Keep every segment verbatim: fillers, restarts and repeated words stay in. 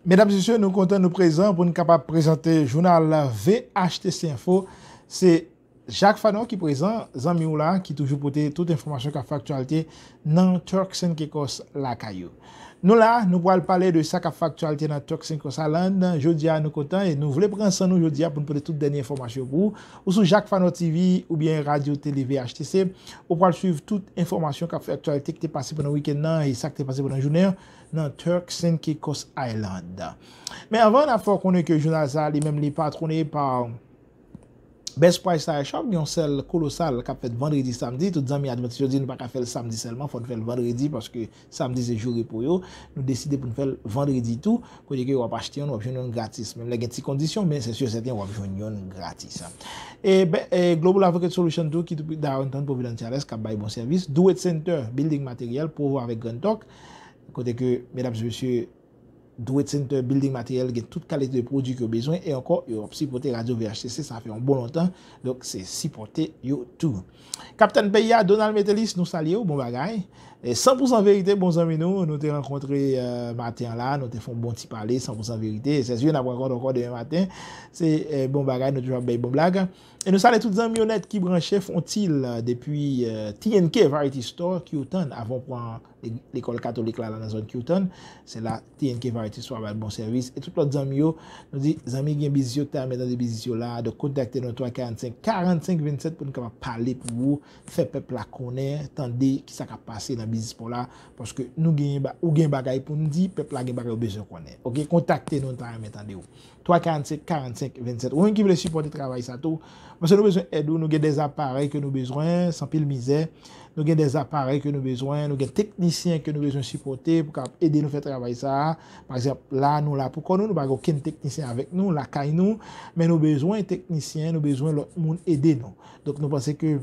Medam, mesye, nou kontan nou prezan pou n kapab prezante jounal V H T C Info. Se Jacques Fanon ki prezan, zanmi w la, ki toujou pote tout enfòmasyon k ap fè aktyalite nan Turks and Caicos lakay yo. Nou la, nou pral pale de sa k ap fè aktyalite nan Turks and Caicos Island. Jodi a, nou kontan e nou vle pran san nou jodi a pou n pote tout dènye enfòmasyon pou ou. Ou sou Jacques Fanon T V oubyen Radyo Tele V H T C, ou pral swiv tout enfòmasyon k ap fè aktyalite ki te pase pandan wikenn nan e sa k te pase pandan jounen an nan Turks and Caicos Island. Men anvan, n ap fè w konnen ke jounal sa a, li menm, li patwone pa Best Price Tire Shop, gen yon sèl kolosal k ap fèt vandredi, samdi. Tout zanmi Adventist yo di nou pa ka fè l samdi sèlman, fò n fè l vandredi, paske samdi se jou repo yo. Nou deside pou n fè l vandredi tou, kote ke w ap achte youn, w ap jwenn youn gratis. Menm lè gen ti kondisyon, men se si e sèten w ap jwenn youn gratis. E, ben, e Global Advocate Solution tou, ki tou Downtown Providence Chavez, k ap bay bon sèvis. Do It Center, building materyèl, Provo avèk Grand Talk, kote ke, medam e mesye, Do It Center Building Material gen tout kalite de pwodui ke w bezwen e ankò, yo ap sipòte Radyo V H T C, sa fè yon bon lontan, donk se sipòte yo tou. Kaptèn peyi a, Donald Metelis, nou salye w, bon bagay. E San pou san Verite, bon zanmi nou, nou te rankontre, euh, maten an la, nou te fè yon bon ti pale, San pou san Verite. Se si n ap rankontre ankò demen maten, se, euh, bon bagay, nou toujou ap bay bon blag. E nou salye tout zanmi yo nèt ki branche Fwontil, euh, depi, euh, T N K Variety Store, Q-Town, avan w pran le-, lekòl katolik la, la nan zòn Q-Town. Se la T N K Variety Store ap bay bon sèvis. E tout lòt zanmi yo, nou di, zanmi gen biznis yo, ki ta renmen tande biznis yo la, donk kontakte nou twa karannsenk karannsenk vennsenk pou nou kapab pale pou ou, fè pèp la konnen, tande kisa k ap pase nan biznis pa w la, paske nou gen ba-, ou gen bagay pou n di, pèp la gen bagay yo bezwen konnen. Oke, kontakte nou, nou ta renmen tande w. Twa karannsenk karannsenk vennsenk. Ou menm ki vle sipòte travay sa tou, paske nou bezwen èd ou, nou gen dèzaparèy ke nou bezwen, se anpil mizè. Nou gen dèzaparèy ke nou bezwen, nou gen teknisyen ke nou bezwen sipòte pou kapab ede nou fè travay sa a. Pa egzanp, la, nou la pou kò nou, nou pa gen okenn teknisyen avèk nou, lakay nou, men nou bezwen teknisyen, nou bezwen lòt moun ede nou. Donk, nou panse ke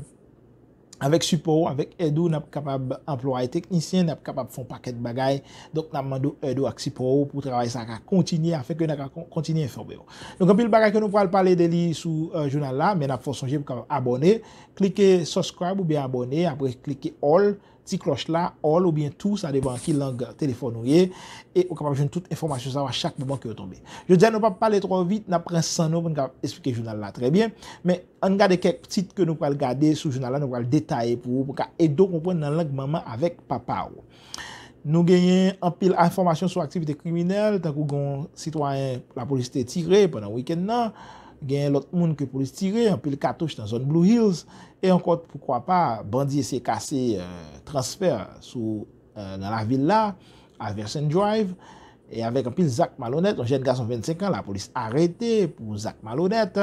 avèk sipò w, avèk èd ou, n ap kapab anplwaye teknisyen, n ap kapab fè yon pakèt bagay. Donk, n ap mande w èd ou ak sipò w pou travay sa a ka kontinye, afenke n a ka kon-, kontinye enfòme w. Donk, anpil bagay ke nou pral pale de li sou, euh, jounal la, men n ap fè w sonje pou w kapab abòne. Klike subscribe oubyen abòne, apre klike all, ti klòch la, all oubyen tou, sa depann ki lang telefòn ou ye, e ou kapab jwenn tout enfòmasyon sa yo a chak moman ke yo tonbe. Jodi a, nou p ap pale twò vit, n ap pran san nou pou n kapab esplike jounal la trè byen, men ann gade kèk tit ke nou pral gade sou jounal la, nou pral detaye pou ou, pou ka ede w konprann nan lang manman avèk papa w. Nou genyen anpil enfòmasyon sou aktivite kriminèl, tankou gen yon sitwayen lapolis te tire pandan wikenn nan, genyen lòt moun ke polis tire, anpil katouch nan zòn Blue Hills, e ankò, poukwa pa, bandi eseye kase, euh, transfè sou, euh, nan lavil la, a Versen Drive, e avèk anpil zak malonèt, yon jèn gason vennsenk an, lapolis arete pou zak malonèt.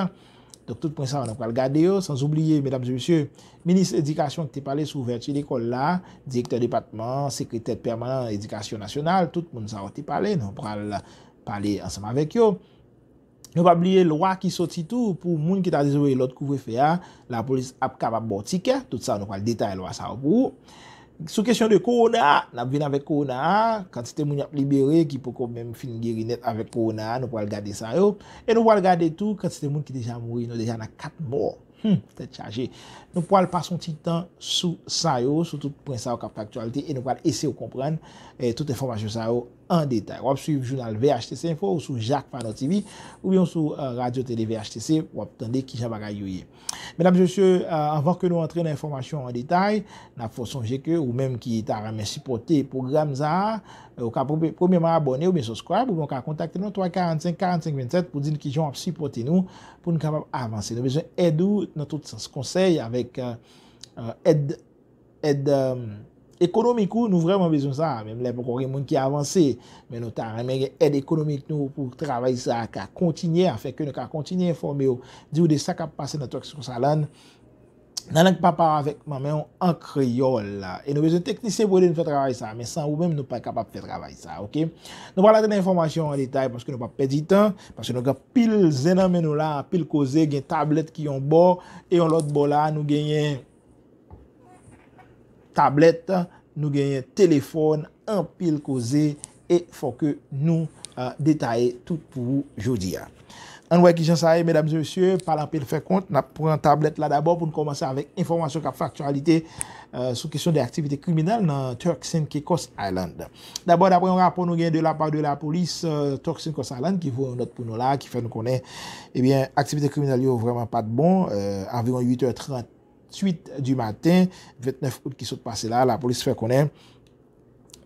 Donk, tout pwen sa yo, nou pral gade yo, san oubliye, medam e mesye, minis edikasyon ki te pale sou ouvèti lekòl la, direktè depatman, sekretè pèmanan edikasyon nasyonal, tout moun sa yo te pale, nou pral pale ansanm avèk yo. Nou pa bliye lwa ki soti tou pou moun ki ta dezobeye lòd kouvrefe a, lapolis ap kapab ba w tikè, tout sa nou pral detaye lwa sa yo pou ou. Sou kesyon de kowona a, n ap vin avèk kowona a, kantite moun y ap libere ki poko menm fin geri nèt avèk kowona a, nou pral gade sa yo. E nou pral gade tou kantite moun ki deja mouri, nou deja nan kat mò. Hmm, tèt chaje. Nou pral pase yon ti tan sou sa yo, sou tout pwen sa yo k ap fè aktyalite, e nou pral eseye w konprann, eh, tout enfòmasyon sa yo an detay. W ap swiv jounal V H T C Info ou sou Jacques Fanon T V, oubyen w sou, eh, Radyo Tele V H T C, w ap tande kijan bagay yo ye. Medam, mesye, eh, anvan ke nou antre nan enfòmasyon an detay, n ap fè w sonje ke ou menm ki ta renmen sipòte pwogram sa a, eh, ou ka premye-, premyèman abòne oubyen subscribe, oubyen w ka kontakte nou twa karannsenk karannsenk vennsenk pou di n kijan w ap sipòte nou pou n kapab avanse. Nou bezwen èd ou nan tout sans, konsèy avèk, eh, eh, èd èd, um, ekonomik ou, nou vrèman bezwen sa. Menm lè poko gen moun ki avanse, men nou ta renmen gen èd ekonomik nou pou travay sa a ka kontinye, afenke nou ka kontinye enfòme w, di w de sa k ap pase nan Turks and Caicos Island, nan lang papa w avèk manman w an kreyòl. E nou bezwen teknisyen pou ede nou fè travay sa a, men san ou menm, nou pa kapab fè travay sa a, oke? Nou pral antre nan enfòmasyon an detay, paske nou p ap pèdi tan, paske nou gen pil zen nan men nou la, pil koze, gen tablèt ki yon bò, e yon lòt bò la, nou genyen tablèt, nou genyen telefòn, anpil koze, e fò ke nou, eh, detaye tout pou ou jodi a. Ann wè kijan sa ye, medam e mesye, pa l anpil fè kont, n ap pran tablèt la dabò pou n kòmanse avèk enfòmasyon k ap fè aktyalite, euh, sou kesyon de aktivite kriminèl nan Turks and Caicos Island. Dabò, daprè yon rapò nou gen de la pa de lapolis, euh, Turks and Caicos Island ki voye yon nòt pou nou la, ki fè nou konnen, ebyen, aktivite kriminèl yo vrèman pa t bon, euh, anviwon uit è tranntuit di maten, vennèf out ki sot pase la, lapolis fè konnen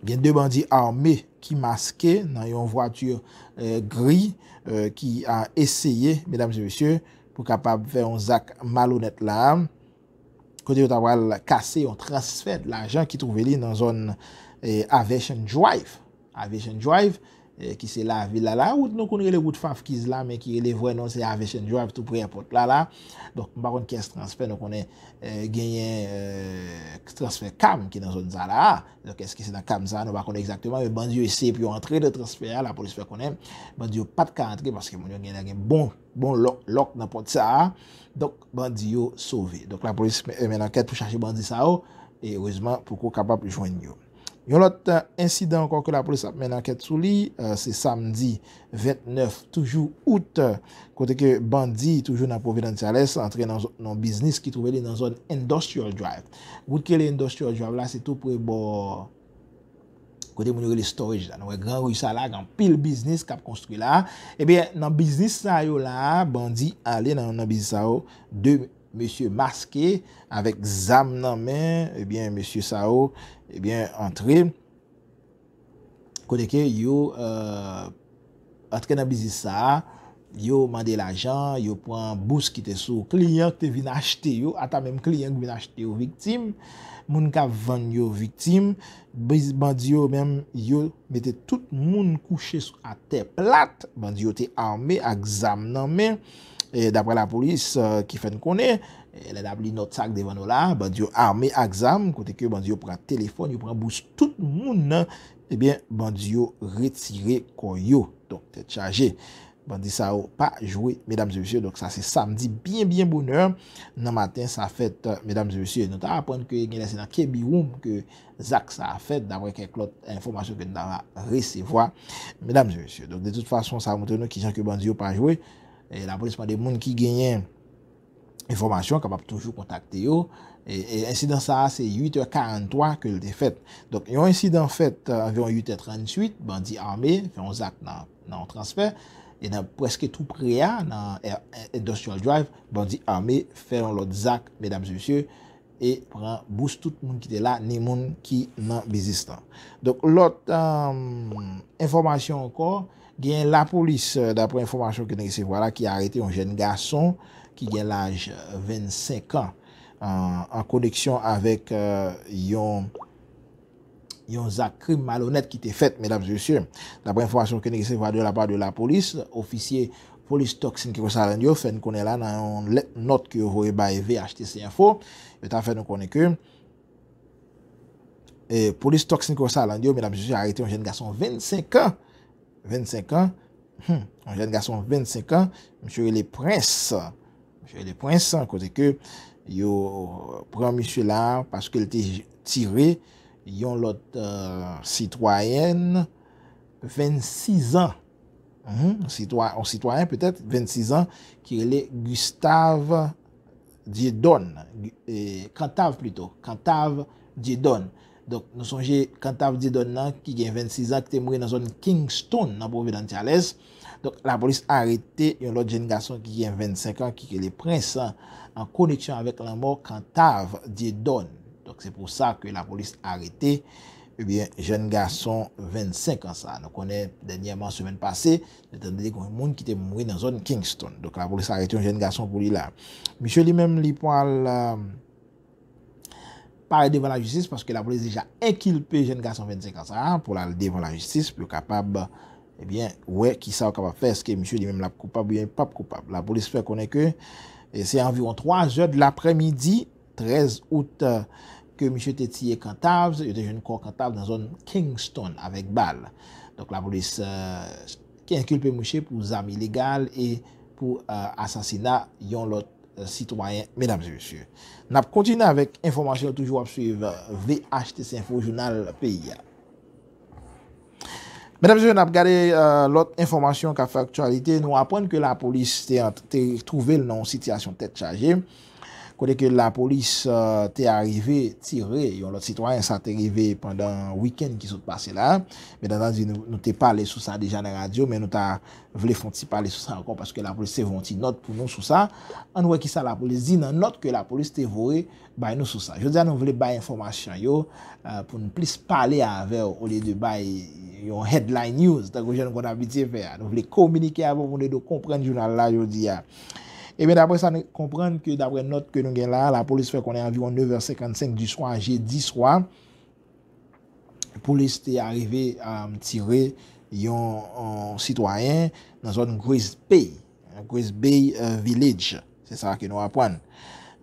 gen de bandi ame ki maske nan yon vwati, eh, gri, eh, ki a eseye, medam e mesye, pou kapab fè yon zak malonèt la, kote yo ta pral kase yon transfè lajan ki twouve li nan zòn, eh, Aviation Drive. Aviation Drive, eh, ki se lavil la, la wout nou konn rele wout Fafkiz la, men ki rele vrè non se Aviation Drive, tou pre èpòt la, la. Donk, m pa konn kiyès transfè, nou konnen, eh, genyen, eh, transfè kam ki nan zòn sa la. Donk, èske se nan kam sa, nou pa konnen egzakteman, men bandi yo eseye pou yo antre nan transfè a, lapolis fè konnen bandi yo pa t ka antre paske moun yo genlè gen bon, bon lòk, lòk nan pòt sa a. Donk, bandi yo sove. Donk, lapolis men, men ankèt pou chache bandi sa yo, e erezman, poko kapab jwenn yo. Yon lòt, eh, ensidan ankò ke lapolis ap mennen ankèt sou li, eh, se samdi vennèf toujou out, kote ke bandi toujou nan Providenciales antre nan zò-, nan biznis ki twouve li nan zòn Industrial Drive. Wout ki rele Industrial Drive la, se tou pre bò kote moun yo rele storage la. Nou wè gran ri sa la, gen anpil biznis k ap konstwi la. Ebyen, nan biznis sa yo la, bandi ale nan, nan biznis sa yo, de mesye maske avèk zam nan men, ebyen, mesye sa yo, ebyen, antre. Kote ke yo, euh, antre nan biznis sa a, yo mande lajan, yo pran bous ki te sou kliyan ki te vin achte yo, ata menm kliyan ki vin achte yo viktim, moun k ap vann yo viktim, biz-, bandi yo menm, yo mete tout moun kouche sou atè plat, bandi yo te ame ak zam nan men, e daprè lapolis, eh, ki fè n konnen, eh, lè n ap li nòt sa k devan nou la, bandi yo ame ak zam, kote ke bandi yo pran telefòn, yo pran bous tout moun nan, ebyen, bandi yo retire kò yo. Donk, tèt chaje. Bandi sa yo pa jwe, medam e mesye. Donk, sa se samdi byen, byen bonè nan maten, sa fèt, eh, medam e mesye. Nou ta aprann ke genlè se nan K B Room ke zak sa a fèt, daprè kèk lòt enfòmasyon ke nou ta resevwa, medam e mesye. Donk, de tout fason, sa montre nou kijan ke bandi yo pa jwe. E lapolis mande moun ki genyen enfòmasyon kapab toujou kontakte yo. E, e ensidan sa a, se uit è karanntwa ke l te fèt. Donk, yon ensidan fèt, eh, anviwon uit è tranntuit, bandi ame fè yon zak nan, nan yon transfè. E nan prèske tou pre a, nan, eh, eh, Industrial Drive, bandi ame fè yon lòt zak, medam e mesye, e pran bous tout moun ki te la, ni moun ki nan biznis lan. Donk, lòt, eh, enfòmasyon ankò, gen lapolis, eh, daprè enfòmasyon ke n resevwa la, ki arete yon jèn gason ki gen laj, eh, vennsenk an, an, an koneksyon avèk, eh, yon, yon zak krim malonèt ki te fèt, medam e mesye. Daprè enfòmasyon ke n resevwa de la pa de lapolis, ofisye polis Turks and Caicos Island yo fè n konnen la nan yon lèt nòt ke yo voye bay V H T C Info, yo ta fè nou konnen ke, eh, polis Turks and Caicos Island yo, medam e mesye, arete yon jèn gason vennsenk an, vennsenk an, hmm, yon jèn gason vennsenk an, misye rele Prince. Misye rele Prince, kote ke yo pran misye la paske l te tire yon lòt, eh, sitwayèn vennsis an. Mhm, sitwa-, yon sitwayen petèt vennsis an ki rele Gustave Dieudonne, eh, Cantave plito, Cantave Dieudonne. Donk, nou sonje Cantave Dieudonne nan ki gen vennsis an, ki te mouri nan zòn Kingston, nan Providenciales. Donk, lapolis arete yon lòt jèn gason ki gen vennsenk an, ki rele Prince, an koneksyon avèk lanmò Cantave Dieudonne. Donk, se pou sa ke lapolis arete, ebyen, jèn gason vennsenk an sa. Nou konnen, dènyèman, semèn pase, nou tande gen yon moun ki te mouri nan zòn Kingston. Donk, lapolis arete yon jèn gason pou li la. Misye li menm, li pral, eh, parèt devan lajistis, paske lapolis deja enkilpe jèn gason vennsenk an sa a pou l al devan lajistis, pou yo kapab, ebyen, wè kisa yo kapab fè, èske misye li menm l ap koupab oubyen l p ap koupab. Lapolis fè konnen ke, e, se anviwon twa zè de laprèmidi, trèz out, ke misye te tiye Cantave, yo te jwenn kò Cantave nan zòn Kingston avèk bal. Donk, lapolis, eh, ki enkilpe misye pou zam ilegal e pou, eh, asasina yon lòt, eh, sitwayen, medam e mesye. N ap kontinye avèk enfòmasyon yo, toujou ap swiv, eh, V H T C Info, jounal peyi a. Medam e mesye, n ap gade, euh, lòt enfòmasyon k ap fè aktyalite. Nou aprann ke lapolis te ant-, te twouve l nan yon sitiyasyon tèt chaje, kote ke lapolis, euh, te arive tire yon lòt sitwayen. Sa te rive pandan wikenn ki sot pase la. Byen antandi, nou, nou te pale sou sa deja nan radyo, men nou ta vle fè yon ti pale sou sa ankò, paske lapolis te voye yon ti nòt pou nou sou sa. Ann wè kisa lapolis di nan nòt ke lapolis te voye bay nou sou sa. Jodi a, nou vle bay enfòmasyon yo, euh, pou n plis pale avè w, olye de bay yon headline news, tankou jan nou konn abitye fè a. Nou vle kominike avè w pou n ede w konprann jounal la jodi a. Ebyen, daprè sa nou konprann ke daprè nòt ke nou gen la, lapolis fè konnen anviwon nèf è senkannsenk di swa, jedi swa, polis te arive, um, tire yon, yon sitwayen nan zòn Grace Bay, Grace Bay, euh, Village. Se sa ke nou aprann.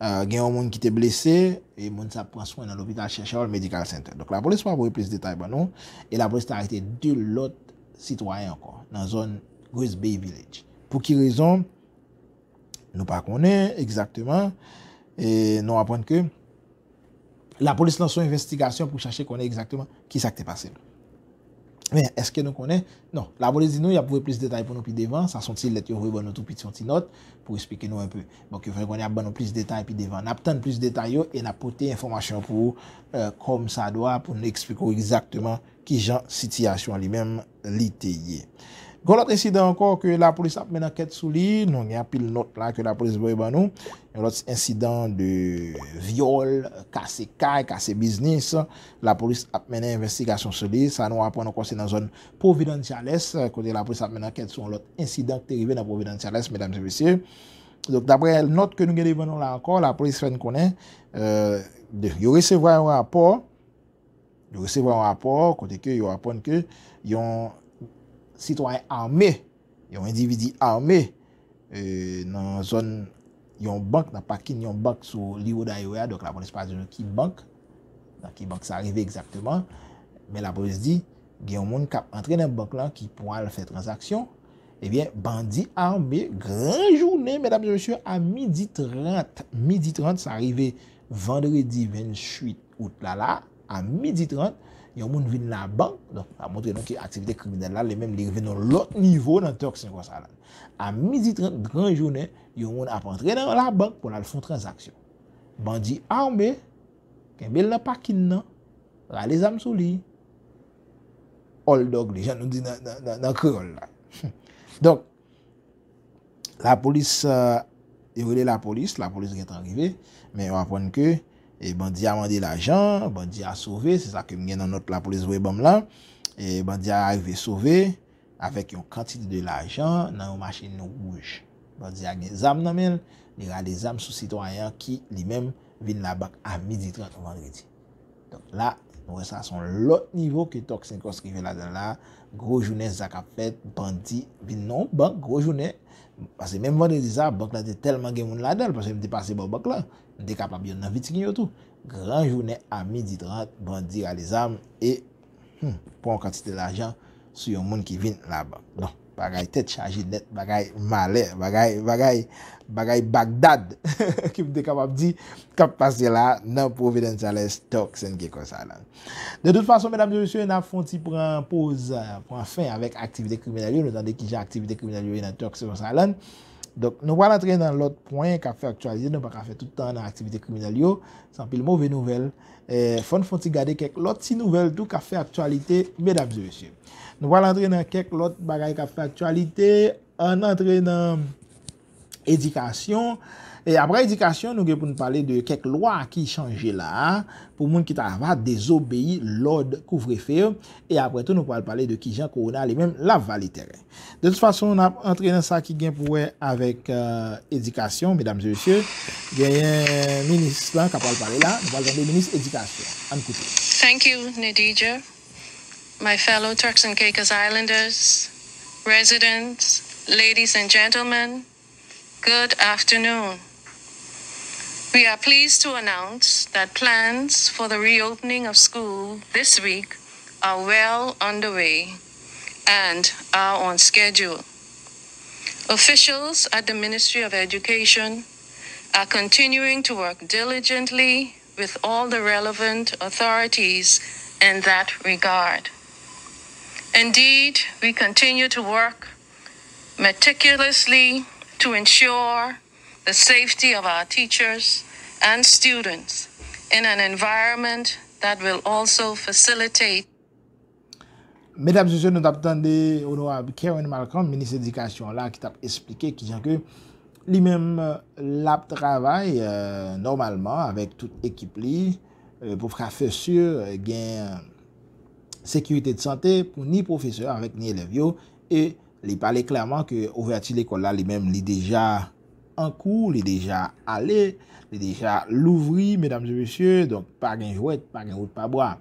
Euh, gen yon moun ki te blese, e moun sa ap pran swen nan lopital Churchill Medical Center. Donk, lapolis pa voye plis detay ban nou, e lapolis te arete de lòt sitwayen ankò nan zòn Grace Bay Village. Pou ki rezon? Nou pa konnen egzakteman. E nou aprann ke lapolis lanse yon envestigasyon pou chache konnen egzakteman kisa k te pase l. Men, èske nou konnen? Non. Lapolis di nou y ap voye plis detay pou nou pi devan. Sa se yon ti lèt yo voye ban nou tou piti, yon ti nòt, pou eksplike nou enpe. Donk, yo fè konnen y ap ban nou plis detay pi devan. N ap tann plis detay yo e n ap pote enfòmasyon pou ou, euh, kòmsadwa, pou nou eksplike w egzakteman kijan sitiyasyon an li menm li te ye. Gon lòt ensidan ankò ke lapolis ap mennen ankèt sou li. Nou gen anpil nòt la ke lapolis voye ban nou. Yon lòt ensidan de vyòl, kase kay, kase biznis. Lapolis ap mennen envestigasyon sou li. Sa nou aprann ankò se nan zòn Providenciales, kote lapolis ap mennen ankèt sou yon lòt ensidan ki te rive nan Providenciales, medam e mesye. Donk, daprè nòt ke nou gen devan nou la ankò, lapolis fè n konnen, euh, de, yo resevwa yon rapò, yo resevwa yon rapò kote ke yo aprann ke yon sitwayen ame, yon endividi ame, euh, nan zòn yon bank, nan pakin yon bank sou Rio Dayo a. Donk, lapolis pa di nou ki bank, nan ki bank sa rive egzakteman, men lapolis di gen yon moun k ap antre nan bank lan ki pral fè tranzaksyon. Ebyen, bandi ame, gran jounen, medam e mesye, a midi trant. Midi trant, sa rive vandredi venntuit out la, la, a midi trant, yon moun vin labank. Donk, sa montre nou ke aktivite kriminèl la, li menm, li rive nan lòt nivo nan Turks and Caicos Island. A midi trant, gran jounen, yon moun ap antre nan labank pou l al fè yon tranzaksyon. Bandi ame, kenbe l nan pakin nan, rale zam sou li, hold up li, jan nou di nan, nan, nan, nan kreyòl la. Donk, lapolis, euh, yo rele lapolis, lapolis gentan rive, men yo aprann ke, e, bandi a mande lajan, bandi a sove, se sa ke m gen nan nòt lapolis voye ban m lan. E bandi a arive sove avèk yon kantite de lajan nan yon machin wouj. Bandi a gen zam nan men l, li rale zam sou sitwayen an ki, li menm, vin labank a midi trant vandredi. Donk la, nou wè sa se yon lòt nivo ke Turks and Caicos rive ladan l la. Gwo jounen zak ap fèt, bandi vin nan yon bank, gwo jounen. Paske menm vandredi sa, bank la te tèlman gen moun ladan l, paske m te pase bò bank la, m te kapab yonn nan viktim yo tou. Gran jounen a midi trant, bandi rale zam e, hmm, pran yon kantite lajan sou yon moun ki vin labank. Bon, bagay tèt chaje nèt, bagay malè, bagay, bagay, bagay Bagdad, ki m te kapab di, k ap pase la nan Providenciales, Turks and Caicos Island. De tout fason, medam e mesye, n ap fè yon ti pran poz, euh, pran fen avèk aktivite kriminèl yo. Nou tande kijan aktivite kriminèl yo ye nan Turks and Caicos Island. Donk, nou pral antre nan lòt pwen k ap fè aktyalite. Nou pa ka fè tout tan nan aktivite kriminèl yo. Se anpil move nouvèl. Eh, fò n fè yon ti gade kèk lòt ti nouvèl tou k ap fè aktyalite, medam e mesye. Nou pral antre nan kèk lòt bagay k ap fè aktyalite. Ann antre nan edikasyon. E apre edikasyon, nou gen pou n pale de kèk lwa ki chanje la a, pou moun ki ta va dezobeyi lòd kouvrefe yo. E apre tou, nou pral pale de kijan kowona li menm l ap vale teren. De tout fason, n ap antre nan sa ki gen pou wè avèk, euh, edikasyon, medam e mesye. Genyen minis lan k ap pral pale la. Nou pral tande minis edikasyon. Ann koute. Thank you, Nedija. My fellow Turks and Caicos Islanders, residents, ladies and gentlemen, good afternoon. We are pleased to announce that plans for the reopening of school this week are well underway and are on schedule. Officials at the Ministry of Education are continuing to work diligently with all the relevant authorities in that regard. Indeed, we continue to work meticulously to ensure the safety of our teachers and students in an environment that will also facilitate Medam, mesye, nou t ap tande Onorab Karen Malcolm, minis edikasyon la, ki t ap esplike kijan ke li menm l ap travay nòmalman avèk tout ekip li pou ka fè si gen sekirite de sante pou ni pwofesè avèk ni elèv yo. E li pale klèman ke ouvèti lekòl la li menm li deja an kou, li deja ale, li deja louvri, medam e mesye, donk pa gen jwèt, pa gen wout pa bwa.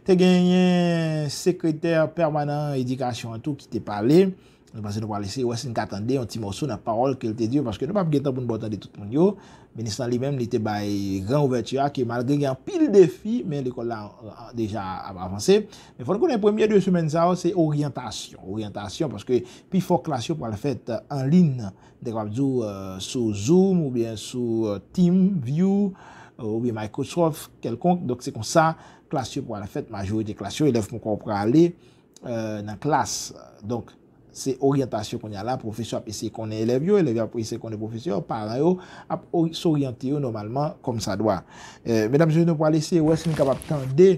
Te genyen sekretè pèmanan edikasyon an tou ki te pale. Nou panse nou pral eseye wè si n ka tande yon ti mòso nan pawòl ke l te di yo, paske nou p ap gen tan pou n ba w tande tout moun yo. Minis lan li menm, li te bay gran ouvèti a ke malgre gen anpil defi, men lekòl la deja ap avanse. Men fò n konnen premye de semèn sa yo se oryantasyon. Oryantasyon, paske pifò klas yo pral fèt an liy. M te kapab di w sou Zoom oubyen sou TeamView oubyen Microsoft kèlkonk. Donk se konsa klas yo pral fèt, majorite klas yo, elèv poko prale nan klas. Donk se oryantasyon kounye a la, pwofesè ap eseye konnen elèv yo, elèv yo ap eseye konnen pwofesè yo, paran yo ap soryante yo nòmalman kòmsadwa. Medam e mesye, nou pral eseye wè si n kapab tande,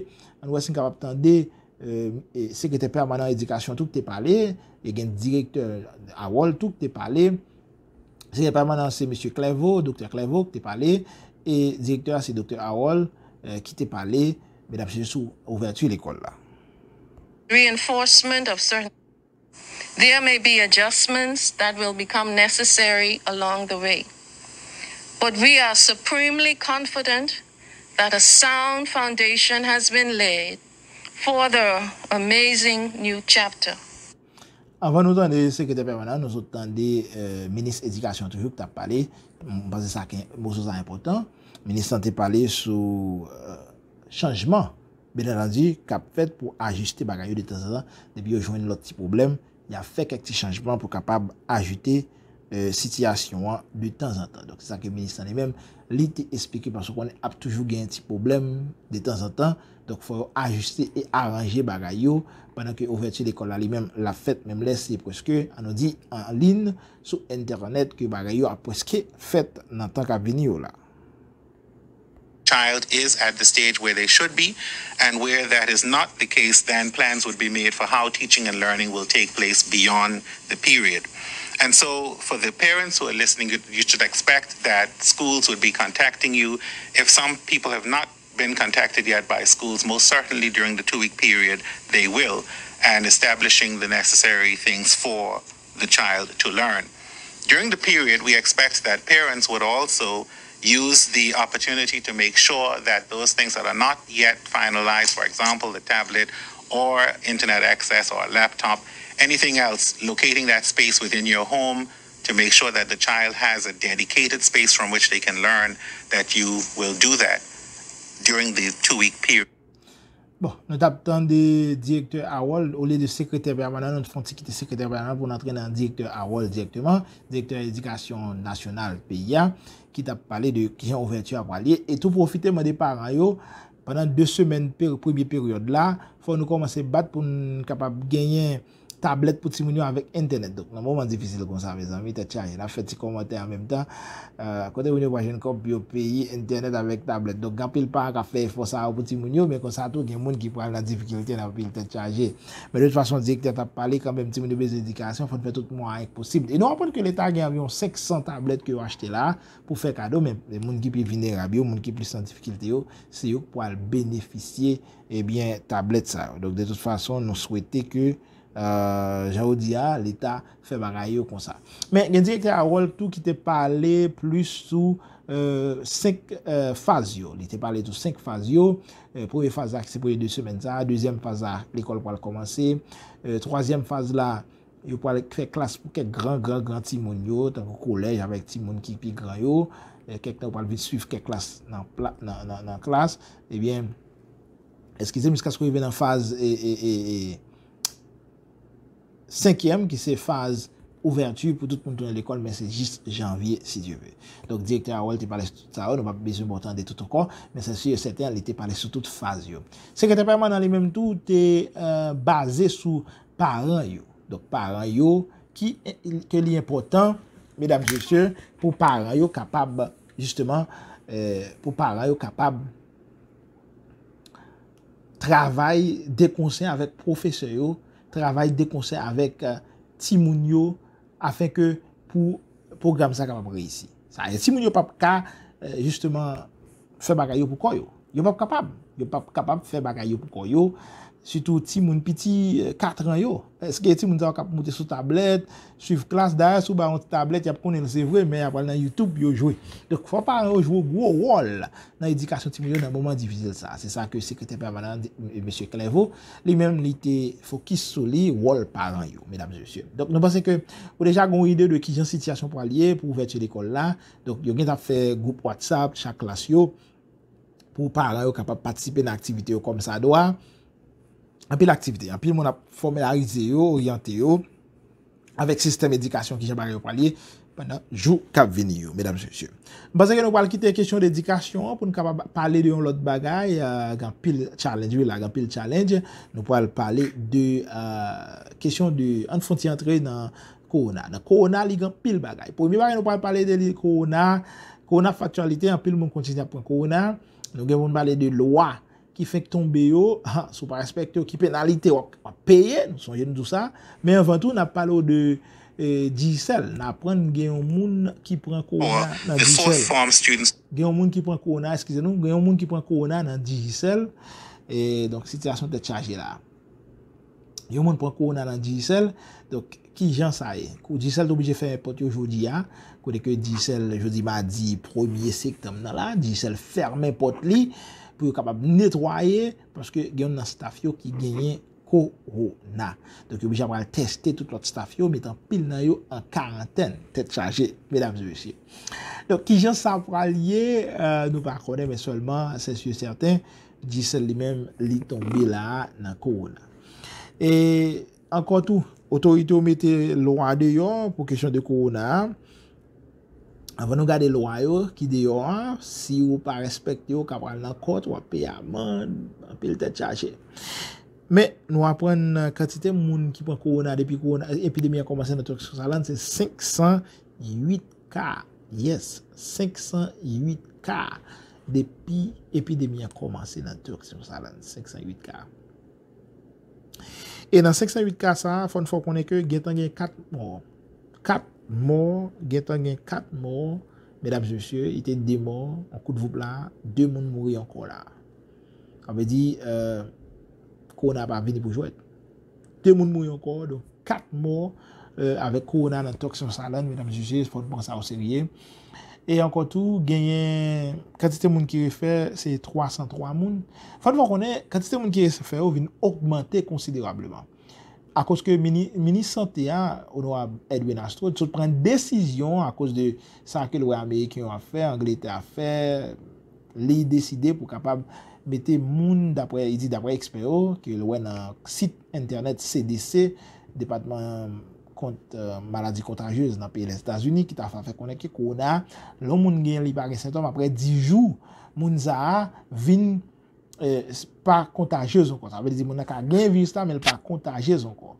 ann wè si n kapab tande sekretè pèmanan edikasyon tou ki te pale, e gen direktè Harold tou ki te pale. Sekretè pèmanan se mesye Clerveau, doktè Clerveau ki te pale, e direktè a se doktè Harold ki te pale, medam e mesye, sou ouvèti lekòl la. Reinforcement of certain There may be adjustments that will become necessary along the way. But we are supremely confident that a sound foundation has been laid for the amazing new chapter. Anvan nou tande sekretè pèmanan, nou sot tande minis edikasyon toujou ki t ap pale. M panse sa ke moso sa enpòtan. Minis lan te pale sou chanjman, byen antandi, k ap fèt pou ajiste bagay yo detanzantan, depi yo jwenn lòt ti pwoblèm, y ap fè kèk ti chanjman pou kapab ajite sitiyasyon an detanzantan. Donk se sa ke minis lan li menm li te esplike, paske w konnen ap toujou gen ti pwoblèm detanzantan. Donk fò yo ajiste e aranje bagay yo pandan ke ouvèti lekòl la li menm l ap fèt, menm lè se prèske, ann nou di, an liy sou entènèt ke bagay yo ap prèske fèt nan tan k ap vini yo la. Child is at the stage where they should be, and where that is not the case, then plans would be made for how teaching and learning will take place beyond the period. And so, for the parents who are listening, you, you should expect that schools would be contacting you. If some people have not been contacted yet by schools, most certainly during the two week period, they will, and establishing the necessary things for the child to learn. During the period, we expect that parents would also use the opportunity to make sure that those things that are not yet finalized, for example, the tablet or internet access or a laptop, anything else, locating that space within your home to make sure that the child has a dedicated space from which they can learn, that you will do that during the two week period. Bon, nou t ap tande direktè Harold, olye de sekretè pèmanan, nou t fè yon ti kite sekretè pèmanan pou n antre nan direktè Harold dirèkteman, direktè edikasyon nasyonal peyi a, ki t ap pale de kijan ouvèti a pral ye, e tou pwofite mande paran yo, pandan de semèn premye peryòd la, fò nou kòmanse bat pou n kapab genyen tablèt pou timoun yo avèk entènèt. Donk nan moman difisil konsa, mezanmi, tèt chaje. N ap fè ti kòmantè an menm tan. Kote moun yo pral jwenn kòb pou yo peye entènèt avèk tablèt? Donk gen anpil paran k ap fè efò sa yo pou timoun yo, men konsa tou gen moun ki pral nan difikilte, nan anpil tèt chaje. Men de tout fason, direktè a t ap pale kanmenm, timoun yo bezwen edikasyon, fò n fè tout mwayen k posib. E nou aprann ke leta gen anviwon senk san tablèt ke yo achte la pou fè kado, men moun ki pi vinerab yo, moun ki plis nan difikilte yo, se yo k pral benefisye, ebyen, tablèt sa yo. Donk de tout fason, nou swete ke jan yo di a, leta fè bagay yo konsa. Men gen direktè Harold tou ki te pale plis sou senk faz yo. Li te pale tou senk faz yo. Premye faz la ki se premye de semèn sa a, dezyèm faz la lekòl pral kòmanse, twazyèm faz la yo pral fè klas pou kèk gran gran gran timoun yo, tankou kolèj avèk timoun ki pi gran yo. Kèk tan yo pral vin swiv kèk klas nan klas. Ebyen, eskize m, jiskaske yo rive nan faz senkyèm ki se faz ouvèti pou tout moun tounen lekòl, men se jis janvye, si Dye ve. Donk direktè Harold te pale sou tout sa yo, nou p ap bezwen ba w tande tout ankò, men se si e sèten li te pale sou tout faz yo. Sekretè pèmanan li menm tou te baze sou paran yo. Donk, paran yo ki, ke li enpòtan, medam, mesye, pou paran yo kapab, jisteman, eh, pou paran yo kapab travay de konsè avèk pwofesè yo, travay de konsè avèk, eh, timoun yo, afenke pou pwogram sa kapab reyisi. Sa, timoun yo p ap ka, eh, jisteman, fè bagay yo pou kò yo. Yo p ap kapab. Yo p ap kapab fè bagay yo pou kò yo. Sitou timoun piti, eh, katran yo. Èske timoun sa yo k ap moute sou tablèt, swiv klas? Dayè, si w ba yo yon ti tablèt, y ap konnen l, se vre, men y ap al nan YouTube, yo jwe. Donk, fò paran yo jwe yon gwo wòl nan edikasyon timoun yo nan moman difisil sa a. Se sa ke sekretè pèmanan, mesye Clairvaux, li menm, li te fokis sou li, wòl paran yo, medam e mesye. Donk, nou panse ke ou deja gen yon ide de kijan sitiyasyon pral ye pou ouvèti lekòl la. Donk, yo gentan ap fè gwoup WhatsApp chak klas yo pou paran yo kapab patisipe nan aktivite yo kòmsadwa. Anpil aktivite, anpil moun ap fòmilarize yo, oryante yo avèk sistèm edikasyon, kijan bagay yo pral ye pandan jou k ap vini yo, medam e mesye. M panse ke nou pral kite kesyon de edikasyon an pou n kapab pale de yon lòt bagay. Euh, gen anpil challenge, wi, la, gen anpil challenge. Nou pral pale de, euh, kesyon de, ann fon ti antre nan kowona. Nan kowona, li gen anpil bagay. Premye bagay nou pral pale de li, kowona. Kowona ap fè aktyalite, anpil moun kontinye ap pran kowona. Nou gen pou n pale de lwa ki fenk tonbe yo, ha, si w pa respekte yo, ki penalite w ap, w ap peye, nou sonje nou di w sa. Men anvan tou, n ap pale w de, eh, Digicel. N aprann gen yon moun ki pran kowona nan Digicel. Gen yon moun ki pran kowona, eskize nou, gen yon moun ki pran kowona nan Digicel. E, donk, sitiyasyon tèt chaje la. Yon moun pran kowona nan Digicel. Donk, kijan sa ye? Kou Digicel te oblije fèmen pòt yo jodi a, kote ke Digicel jodi madi premye septanm nan la, Digicel fèmen pòt li pou yo kapab netwaye, paske gen youn nan staff yo ki genyen kowona. Donk, yo oblije pral tèste tout lòt staff yo, met anpil nan yo an karantèn. Tèt chaje, medam e mesye. Donk, kijan sa pral ye, euh, nou pa konnen, men sèlman, se si e sèten, Digicel li menm, li tonbe la a nan kowona. E ankò tou, otorite yo mete lwa deyò pou kesyon de kowona a. Anvan nou gade lwa yo ki deyò a, si ou pa respekte yo, w ka pral nan kòt, w ap peye amann, anpil tèt chaje. Men, nou aprann kantite moun ki pran kowona depi kowona, epidemi an kòmanse nan Turks and Caicos Island, se senk san uit ka. Yes, senk san uit ka depi epidemi an kòmanse nan Turks and Caicos Island. Senk san uit ka. E nan senk san uit ka sa a, fò n fè w konnen ke gentan gen kat mò. Kat mò, gentan gen kat mò. Medam e mesye, i te de mò, yon kout voup la, de moun mouri ankò la. Sa vle di, euh, kowona pa vini pou jwèt. De moun mouri ankò, donk kat mò, euh, avèk kowona nan Turks and Caicos Island, medam e mesye, fò n pran sa o serye. E ankò tou, genyen kantite moun ki refè, se twa san twa moun. Fò n fè w konnen, kantite moun ki refè yo vin ogmante konsiderableman. Akoz ke mini-, minis sante a, onorab Edwin Astraude, sot pran desizyon akoz de sa ke l wè Ameriken yo ap fè, Angletè ap fè, li deside pou kapab mete moun, daprè, li di daprè ekspè yo, ke l wè nan sit entènèt C D C, Depatman kont, euh, maladi kontajyez nan peyi Lèzetazini, ki ta fè konnen ke kowona, lè yon moun gen, li pa gen sentòm, aprè dis jou, moun sa a vin, eh, pa kontajyez ankò. Sa vle di moun nan ka gen viris la, men l pa kontajyez ankò.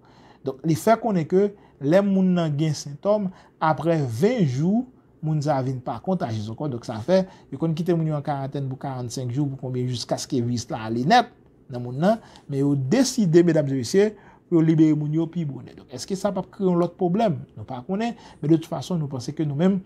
Donk, li fè konnen ke lè moun nan gen sentòm, aprè ven jou, moun sa a vin pa kontajyez ankò. Donk, sa fè, yo konn kite moun yo an karantèn pou karannsenk jou, pou konbyen, jiskaske viris la ale nèt nan moun nan. Men yo deside, medam e mesye, pou yo libere moun yo pi bonè. Donk, èske sa p ap kreye yon lòt pwoblèm? Nou pa konnen, men de tout fason, nou panse ke nou menm,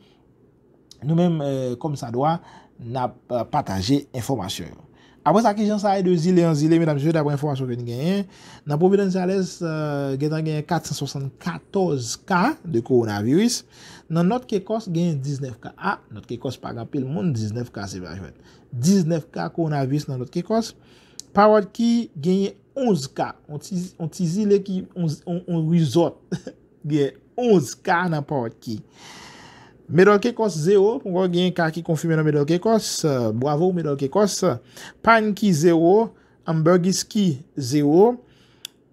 nou menm, eh, kòmsadwa, n ap, eh, pataje enfòmasyon yo. Apre sa, kijan sa ye de zile an zile, medam e mesye, daprè enfòmasyon ke n genyen? Nan Providence Sales, eh, gentan genyen kat san swasannkatòz ka de kowonaviris. Nan North Caicos, genyen diznèf ka. A, North Caicos pa gen anpil moun, diznèf ka se pa jwèt. Diznèf ka kowonaviris nan North Caicos. Parrot Key genyen onz ka. On ti, on ti zile ki, on, on, on resort. Gen onz ka nan Parrot Key. Middle Caicos, zewo. Poko gen ka ki konfime nan Middle Caicos. Euh, bwavo, Middle Caicos. Pine Key, zewo. Ambergris Key, zewo.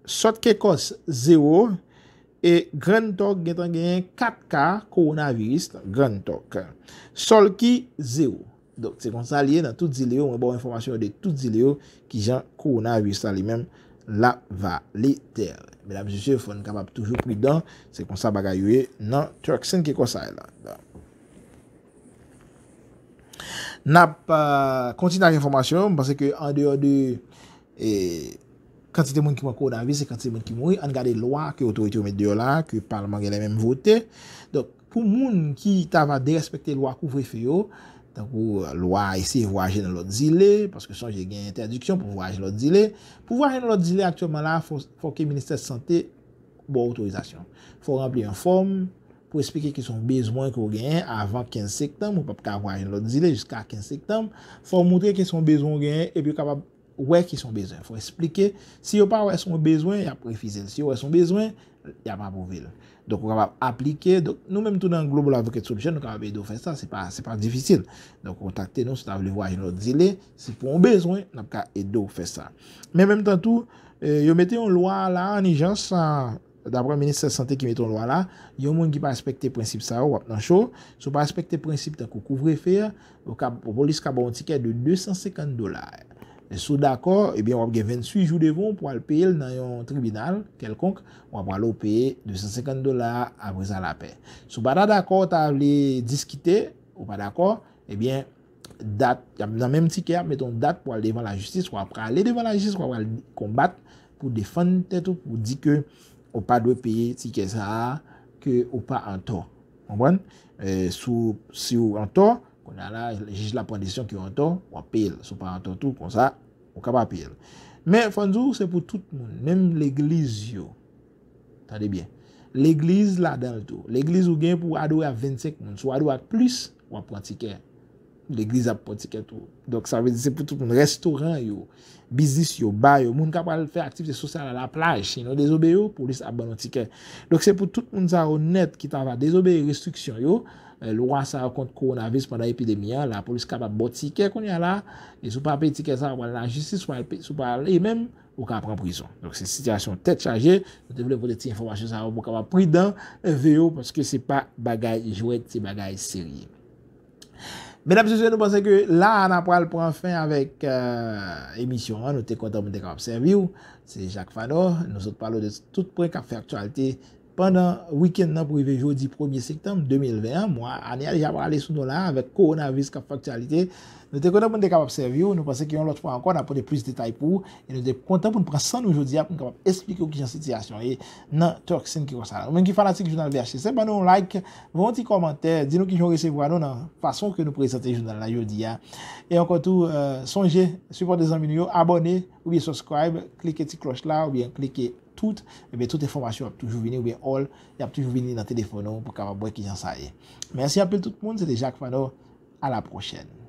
South Caicos, zewo. E Grand Turk gentan genyen kat ka kowonaviris nan Grand Turk. Salt Key, zewo. Donk, se konsa li ye nan tout zile yo. Mwen ba w enfòmasyon yo de tout zile yo, kijan kowonaviris la li menm l ap vale tèren. Medam, mesye, fò n kapab toujou pridan. Se konsa bagay yo ye nan Turkson ki konsa la. N ap, euh, kontinye ak enfòmasyon yo. M panse ke an deyò de, e, kantite moun ki pran kowonaviris e kantite moun ki mouri, ann gade lwa ke otorite yo met deyò la, ke palman genlè menm vote. Donk, pou moun ki ta va derespekte lwa kouvrefe yo, tankou lwa eseye vwayaje nan lòt zile, paske sonje gen entèdiksyon pou vwayaje nan lòt zile. Pou vwayaje nan lòt zile aktyèlman la, fò, fò ke ministè sante ba w otorizasyon. Fò w ranpli yon fòm pou eksplike ke se yon bezwen ke w genyen avan kenz septanm, ou p ap ka vwayaje nan lòt zile jiska kenz septanm. Fò w montre ke se yon bezwen w genyen epi yo kapab wè ke se yon bezwen. Fò w eksplike. Si yo pa wè se yon bezwen, y ap refize l. Si yo wè se yon bezwen, y ap apwouve l. Donk, ou kapab aplike. Donk, nou menm tou nan Global Advocate Solution, nou kapab ede w fè sa. Se pa, se pa difisil. Donk, kontakte nou si w ta vle vwayaje nan lòt zile. Si pou yon bezwen, n ap ka ede w fè sa. Men menm tan tou, eh, yo mete yon lwa la an ijans, ah, daprè ministè sante ki mete yon lwa la, yon moun ki pa respekte prensip sa yo, w ap nan cho. Si w pa respekte prensip tankou kouvrefe a, ou ka, polis ka ba w yon tikè de de san senkant dola. E si w dakò, ebyen, w ap gen venntuit jou devan w pou al peye l nan yon tribinal kèlkonk. W ap ale w peye de san senkant dola a, apre sa lapè. Si w pa ta dakò, w ta vle diskite, ou pa dakò, ebyen, dat, y ap, nan menm tikè, y ap mete yon dat pou al devan lajistis, w ap prale devan lajistis, w ap al konbat pou defann tèt ou, pou di ke ou pa dwe peye tikè sa a, ke ou pa antò. Konprann? Eh, si w, si w antò, kounye a la, jij la pran desizyon ke w antò, w ap peye l. Si w pa antò tou, konsa, ou ka pa peye l. Men, fò n di w, se pou tout moun, menm legliz yo. Tande byen. Legliz ladan l tou. Legliz ou gen pou adore a vennsenk moun. Si w adore ak plis, w ap pran tikè. Legliz ap pran tikè tou. Donk, sa vle di se pou tout moun. Restoran yo, biznis yo, ba yo, moun k ap al fè aktivite sosyal a laplaj, si nou dezobeyi yo, polis ap ban nou tikè. Donk, se pou tout moun sa yo nèt ki ta va dezobeyi restriksyon yo, eh, lwa sa yo kont kowonaviris pandan epidemi an, lapolis kapab ba w tikè kounye a la, e si w pa peye tikè sa yo, w pral lajistis, w pral pe-, si w pa ale menm, ou ka pran prizon. Donk, se sitiyasyon tèt chaje. Nou te vle pote ti enfòmasyon sa yo pou w kapab pridan, eh, veye w, paske se pa bagay jwèt, se bagay serye. Medam, mesye, nou panse ke la a, n a pral pran fen avèk, eh, emisyon an. Nou te kontan pou n te kapab sèvi w. Se Jacques Fanor. Nou sot pale w de tout pwen k ap fè aktyalite pandan wikenn nan pou rive jodi premye septanm de mil ven an. Mwa, ane a deja prale sou nou la avèk kowonaviris k ap fè aktyalite. Nou te kontan pou n te kapab sèvi w. Nou panse ke yon lòt fwa ankò, n ap pote plis detay pou ou. E nou te kontan pou n pran san nou jodi a pou n kapab esplike w kijan sitiyasyon ye nan Turkson ki konsa la. Ou menm ki fanatik jounal V H S, ban nou yon like, voye yon ti kòmantè, di nou kijan w resevwa nou nan fason ke nou prezante jounal la jodi a. E ankò tou, eh, sonje, sipòte zanmi nou yo, abòne oubyen subscribe, klike ti klòch la oubyen klike tout, ebyen tout enfòmasyon ap toujou vini, oubyen all, y ap toujou vini nan telefòn ou pou kapab wè kijan sa ye. Mèsi anpil tout moun, se te Jacques Fanor, a la pwochèn.